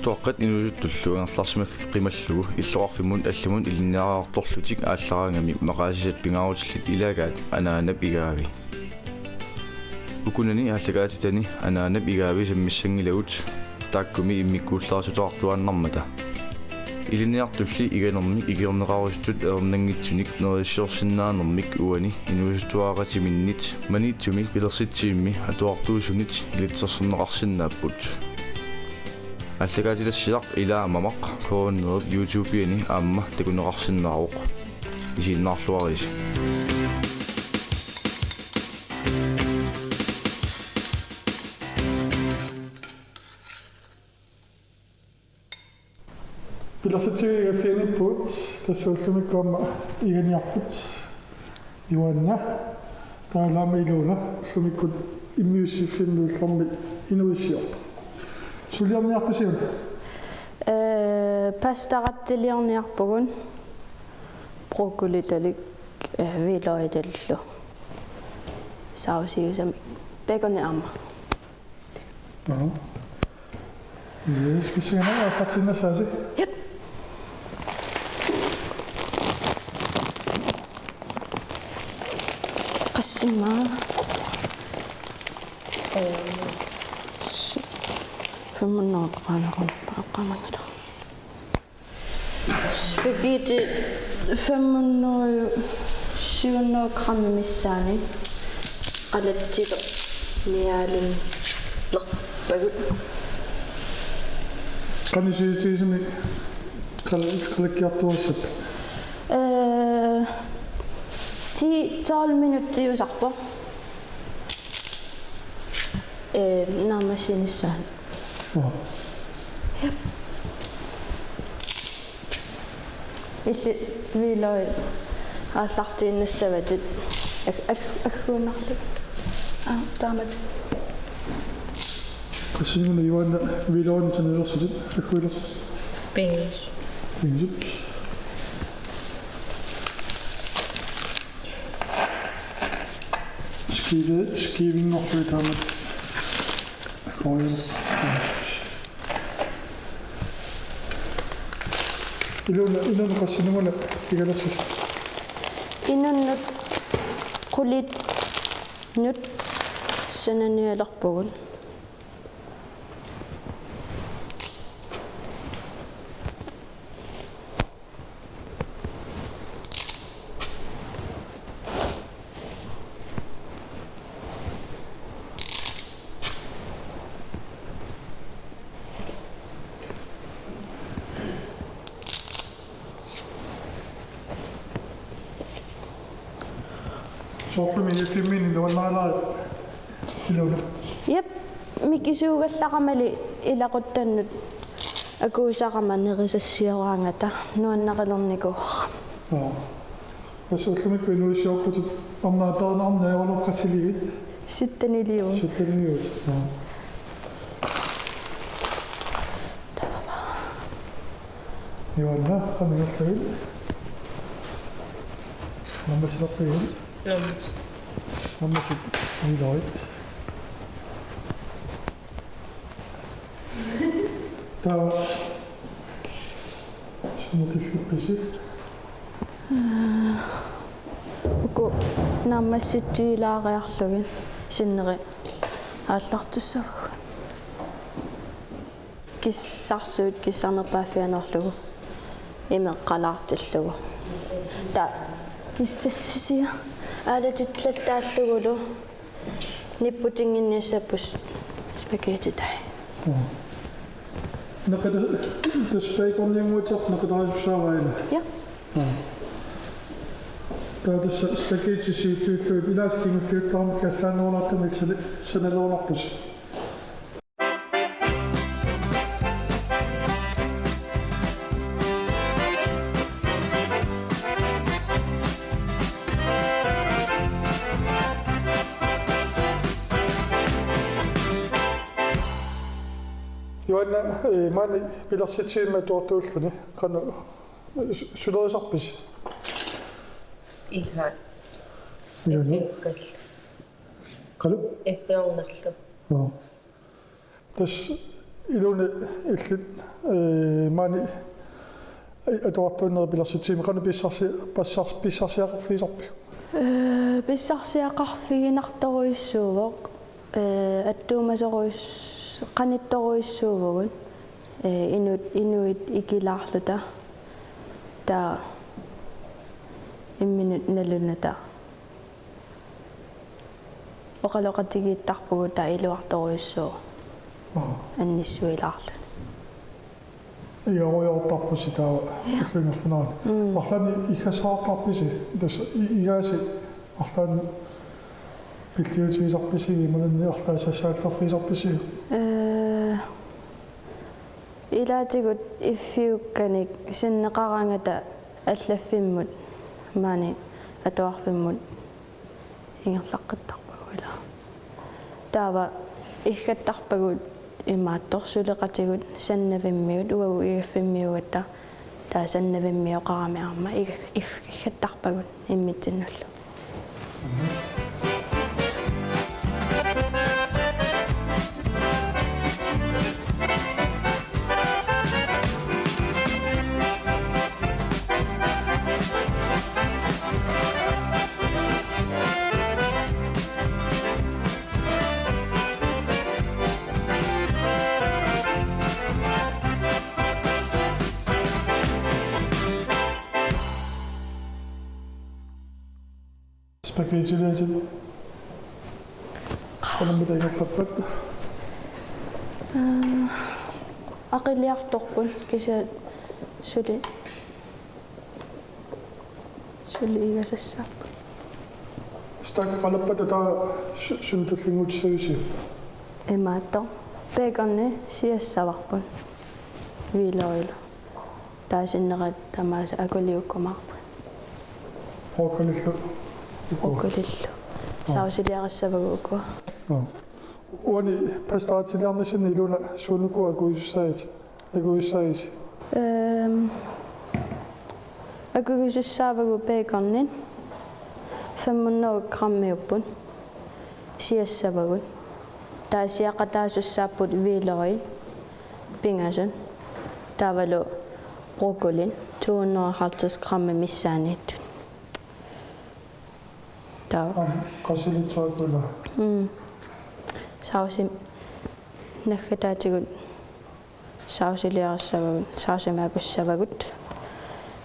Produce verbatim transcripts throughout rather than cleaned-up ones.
Atuaqqat inuusuttullu angerlarsimaffik qimallugu illoqarfimmut allamut ilinniartorlutik aallaraangamik maqaasisat pingaarutillit ilaagaat anaanap igaavi. Ukunani aallakaatitani anaanap igaavi sammissanngilagut taakkumi immikkuullarissuteqartuaannarmata. Ilinniartulli iganermik ikiorneqarusutut ajornanngitsunik nerisassiorsinnaanermik uani inuusuttuaraqatiminnit Maniitsumi pilersitsivimmi atuartuusunit ilitsersorneqarsinnaapput. Aallakaatitassiaq ilaa mamaq K N R-ip YouTube-iani aamma takuneqarsinnaavoq. Isiginnaarluarisi. Pilersitsivik igaffianiippugut, tassa ullumikkut aamma iganiarput. Juanna, taava aamma Ilona, ullumikkut immiussiffimmi ullormi inuuissiorpoq. Suliarniarpisi una? Ee, pastaratsiliorniarpugut, broccolitalik, ee, hvidløgitalik. Sausiusamik. Baconi aamma. Aha. Yes, pissanganaq aallartiinnassaasi. Jep. Qassimma. Ee, s-, fem hundrede grammera qaamangata. Spaghetti fem hundrede, syv hundrede gram missaani qalatsilernialerpagut. Qanoq sivisutigisumik qala-, qalakkiartuassappat? Ee, ti tolv minuttiusarpoq. Ee, naammassinissaanut. Aha. Jep. Illit hvidløg aallartiinnassavatit ag-, ag-, agguinnarlugit. Aa, taamatut. Qassinik una Juanna hvidløginik sanalersutit, agguilersutit? Pingasut. Pingasut. Skive-, skivinngorlugit taamatut. Agguiler-, Ilona, Ilona, qassinik una pigalersutit? Inunnut qulinut sananialerpugut. Soorlu minifimmin nuannaraat Ilona. Jep, mikisuugallaramali ilaquttannut akuusarama nerisassiaraangata nuannarilernikuuara. Aa. Tassa ullumikkut inuuissiorputit, aamma peernaarneq ajoraluarpoq, qassiligit? Sytteniliuvugut. Sytteniliuvugut. Aa. Juanna, qanoq ingerlagit? Naammassilerpigit? Naammassi. Naammassitut iloit. Taava sumut killippisi? Uku naammassitsigilaariarlugit sinneri aallartissavagut. Kissarsuit kissarnerpaaffianerlugu imeqqalaartillugu. Taava kissassusia aalatillattaallugulu nipputinnginniassapput spaghetti taai. Aa. Naqata-, tassa baconimut neqatarisussaavaa, ilaa? Ja. Aa. Taava tassa spaghetti siuttuullugit ilaasa kingulliuttarami kallaanerulaartumik sali-, sanalerunarpusi. Juanna, ee, maani pilersitsivimmi atuartuulluni, qanoq su-, sulerisarpisi? Iha. Iha. Iffiukkal. Qanoq? Iffiornerlu. Aa. Tassa Iluani illit, eh, maani atuartuinneri pilersitsigimmi qanoq pissarsi-, passars-, pissarsiaqarfigisarpiuk? Eh, pissarsiaqarfiginartorujussuuvoq, eh, attuumasorujus-, qanittorujussuuvugut, eh, inut-, inuit ikilaarluta, taava imminut nalunata. Oqaloqatigiittarpugut taava iluartorujussuuvoq. Aa. Annissuilaarluni. Igarujoortarpusi taava. Ja. Illingerlunaani. Mm. Arlaannik iggassaartarpisi? Tassa i-, igaasi arlaannik pilliutigisarpisi imaluunniit arlaat sassaallerfigisarpisi? Eh, ilaatigut iffiukkanik sinneqaraangata allaffimmut maani atuarfimmut ingerlaqqittarpagut ilaa. Taava iggattarpagut imaattoq suleqatigut sannavimmiut, uagut igaffimmiugatta, taava sannavimmioqarami aamma iga-, if-, iggattarpagut immitsinnullu. Spaghettiliatit qanormita ingerlappat? Aa, aqiliartorput kisianni suli, suli igasassaapput. Stak qalappat taava su-, suli tullinnguutissavisi? Imaattoq. Baconi siassavarput. Hvidløgilu. Taava sinnerat tamaasa akuliukkumaarput. Broccolillu. Broccolillu. Aa. Sausiliarissavagut uku. Aa. Uani pastaatiliarnissinni Ilona suunuku akuisussaatit? Akuisussaatit? Ehm, akuisussaavagut baconit fem hundrede grammiupput. Siassavagut. Taava siaqataasussaapput hvidløgit pingasut. Taavalu broccolit to hundrede og halvtreds gram missaaniittut. Taava. Aamma qasilitsuakula. Mm. Sausi naggataatigut sausiliarissavagut, sausimiakussavagut.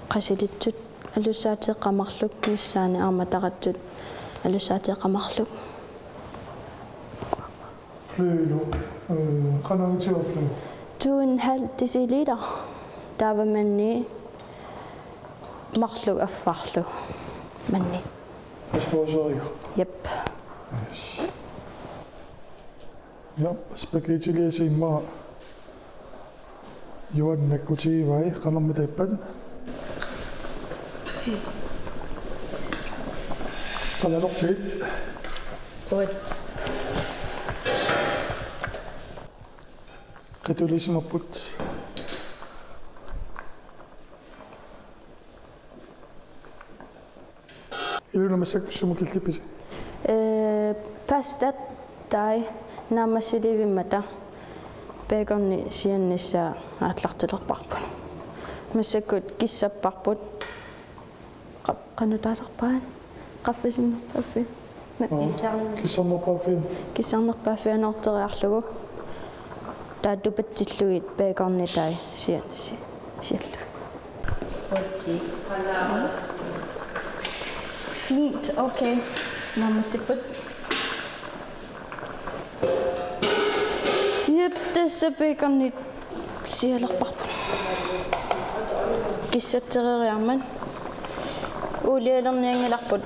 Qasilitsut alussaateeqqat marluk missaani aamma taratsut alussaateeqqat marluk. Fløde, øh, qanoq itiga fløde? To en halv deciliter. Taava manniit marluk affarlu. Manniit. Pasteuriseeriga? Jep. Yes. Ja, spaghettiliasi immaqa Juan nakkutigivai, qanormita ippat? Qalalerpit? Uat. Qitulisimapput. Ilona, massakkut sumut killippisi? Ee, pasta taai naammassilivimmata baconi sianissaa aallartilerparput. Massakkut kissapparput. Qa-, qanoq taasarpaat? Qaffasinnerpaaffiit. Aa, kissarnerpaaffiit. Kissarnerpaaffiit anoorteriarlugu. Taava tupatsillugit baconi taai sia-, si-, siallugit. Fint, okay. Naammassipput. Jep, tassa baconi sialerparput. Kissatsereeriarmat. Uulialernianngilarput.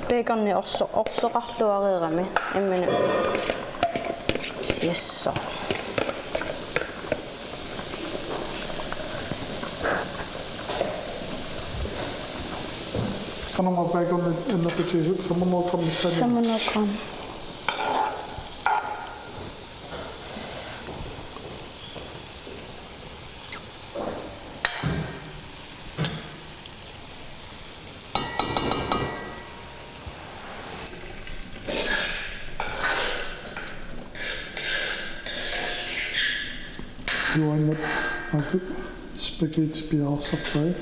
Baconi orso-, orsoqarluareerami imminut. Siassoq. Qanormaa baconi annertutigisut? Fem hundrede gram missaani. Fem hundrede gram. Juanna, makku spaghetti piareersarpai.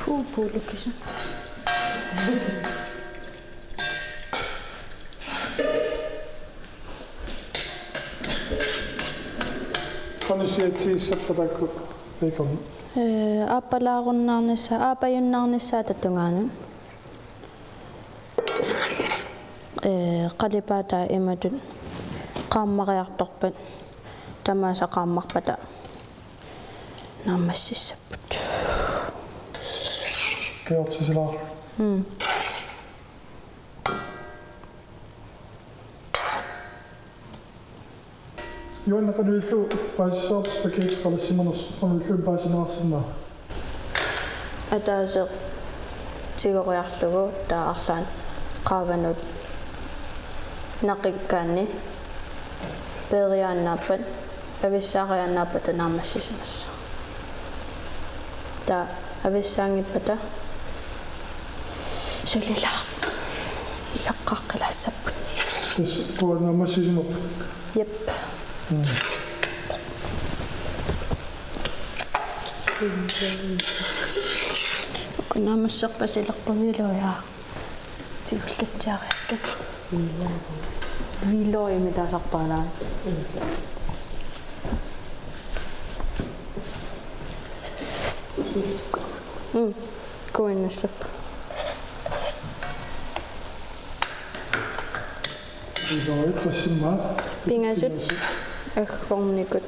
Puu, puu, lukisa. Qanoq siatsigissappata taakku baconit? Ee, aappalaarunnaarnissaa, aappajunnaarnissaata tungaanut. Ee, qalipaataa imatut qaammariartorpat tamaasa qaammarpata naammassissapput. Kajortisilaarluni. Mm. Juanna, qanoq ilillugu paasissavarput spaghetti qalassimanersoq, qanoq ilillugu paasineqarsinnaava? Ataaseq tigoriarlugu taava arlaannik qaavanut naqikkaanni peeriaannaappat, avissaariaannaappat naammassisimassaaq. Taava avissaanngippata sulilaarpoq. Igaqqaaqqilaassapput. Tassa uanga naammassisimapput. Jep. Mm. Uku naammasserpasilerput, Viloja. Siullatsiariakka. Viloja imitaasarpaanaa. Mm. Kuinnassap. Pingasut. Pingasut. Aggornikut.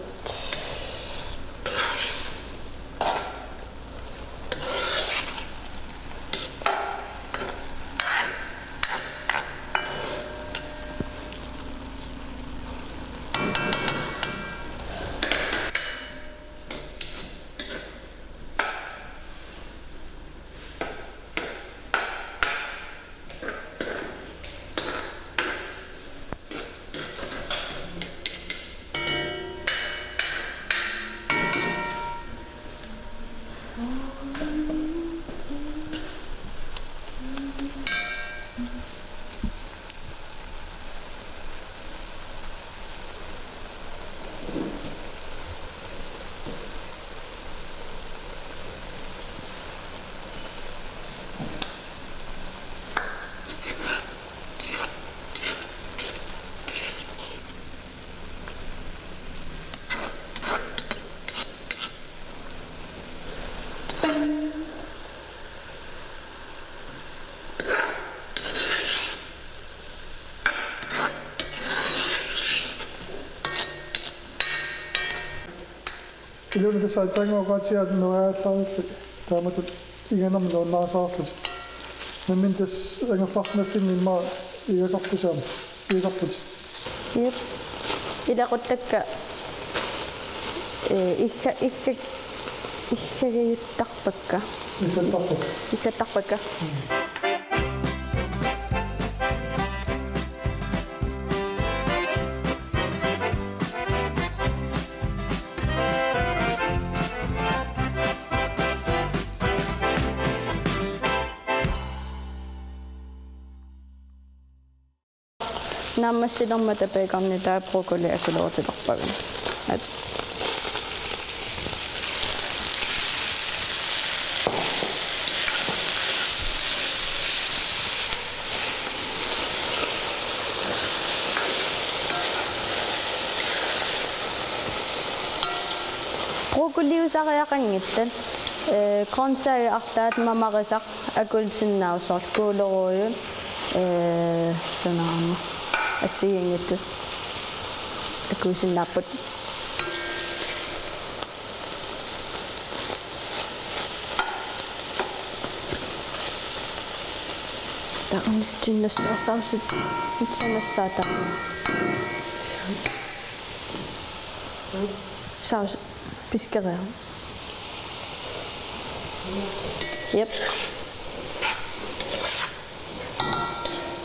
Iluani tassa aatsaannguaq oqaatigaat nuiaallaarillutit taamatut iganermik nuannarisarlutit. Nammineq tassa angerlarsimaffinni immaqa igasarpusi aamma. Igasarputit. Jep. Ilaquttakka, ee, igga-, igga-, iggagajuttarpakka. Iggattarput. Iggattarpakka. Mm. Naammassilermata baconit taava broccoli akulerutilerpagut. At. Broccoliusariaqanngitsoq, ee, grøntsager arlaat mamarisaq akulisinnaavoq, soorlu gulerøddit, ee, sanaarama assigiinngitsut akuisinnaapput. Taava unitsinnassaarsaasit, unitsinnassaataa. Saus piskeriaruk. Jep.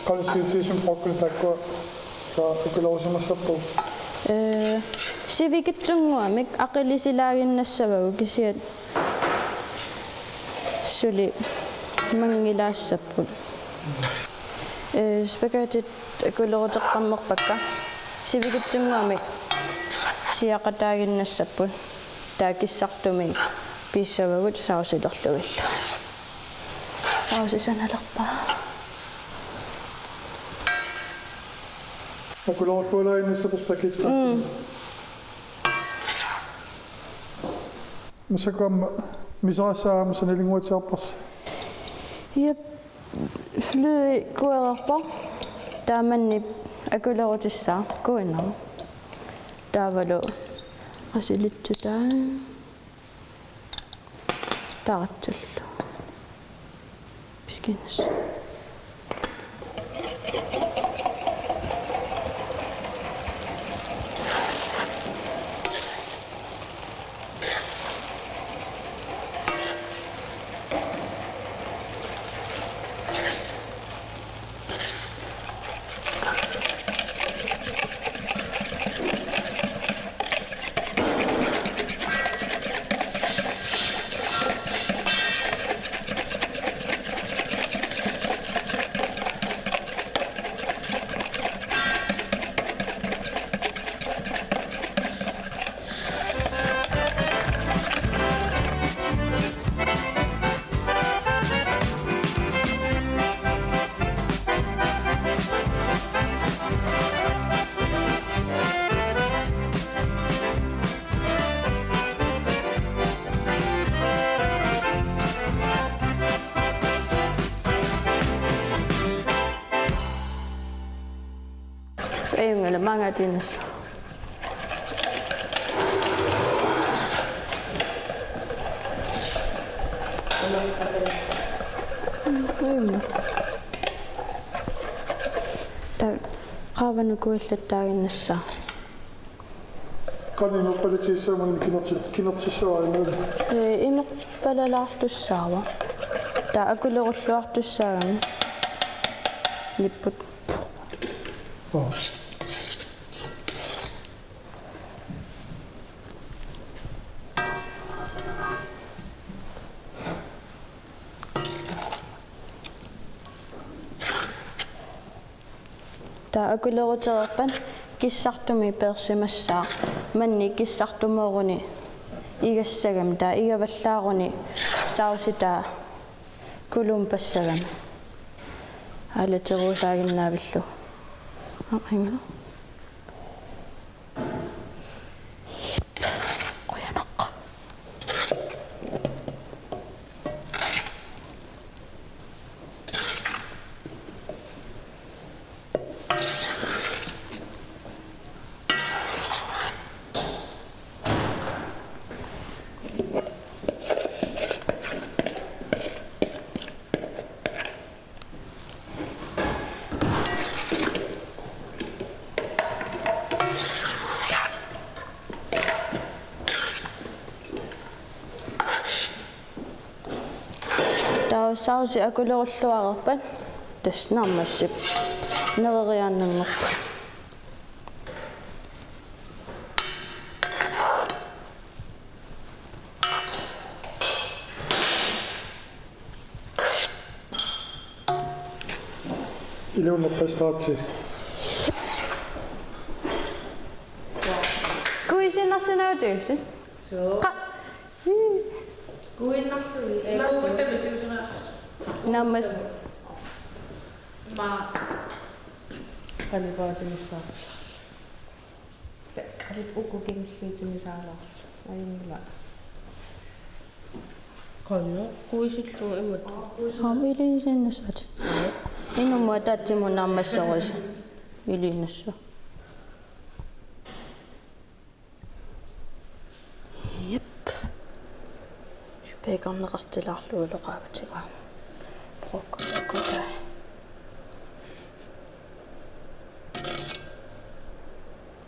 Qanoq siatsigisumik broccoli taakkua akulerusimassappat? Ee, sivikitsunnguamik aqilisilaaginnassavagut, kisianni suli manngilaassapput. Ee, spaghettit akuleruteqqammerpakka. Sivikitsunnguamik siaqataaginnassapput. Taava kissartumik piissavagut saucilerlugillu. Sauci sanalerpaa. Akulerullualaaginnassapput spaghetti. Mm. Massakkut aamma misarassaammat sanalinguatsiarparsi. Jep. Fløde kuereerpoq. Taava manni akulerutissaaq kuinnaq. Taavalu qasilitsutaa. Taratsullu. Piskinnus. Ajunngilaq, maanga atuinnassaaq. Taava qaavanut kuillattaaginnassaaq. Qanoq imerpalatigissavaa, kinertit-, kinertissavaa imaluunniit? Ee, imerpalalaartussaavoq. Taava akulerulluartussaagami. Nipput. Oo. Taava akulerutereerpat kissartumik peersimassaaq, manni kissartumooruni igassagami, taava igavallaaruni saucitaa kulumpassagami. Aalateruusaaginnaavillugu. Aa, inga. Qujanaq. Taava sauci akulerulluareerpat tassa naammassip nereriaannanngorpat. Iluunniit pastaatsi. Kuisinnarsinnaavit? Suu. Qa-, kuinnarlugit. Ee, kuuguttami tusuna. Naammassip. Maa. Qalipaatigissaartilaarlugit. Qalip uku kingulliutigisaraluarlugit. Ajunngilaq. Qanoq kuisillugu imatut. Aamma iliinnassaatit. Inummut ataatsimut naammasserusi. Iliinnassaaq. Jep. Baconneqartilaarlugulu qaavatigut. Broccoli.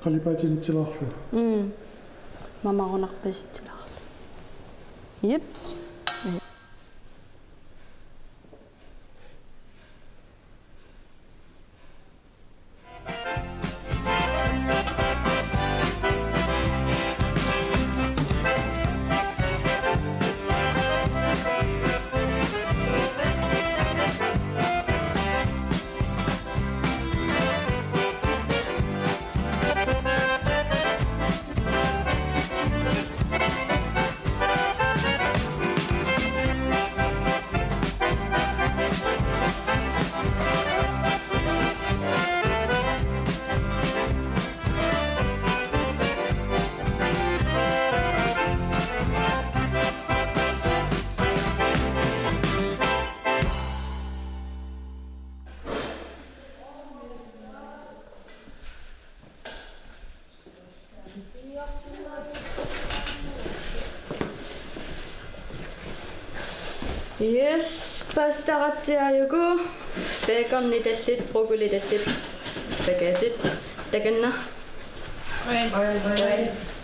Qalipaatigitsilaarlugit. Mm. Mamarunarpasitsilaarlugit. Jep. Yes, pasta qatsiajuku. Bacon nitallit, broccoli tallit, spaghetti. Takanna. Oi, oi, oi.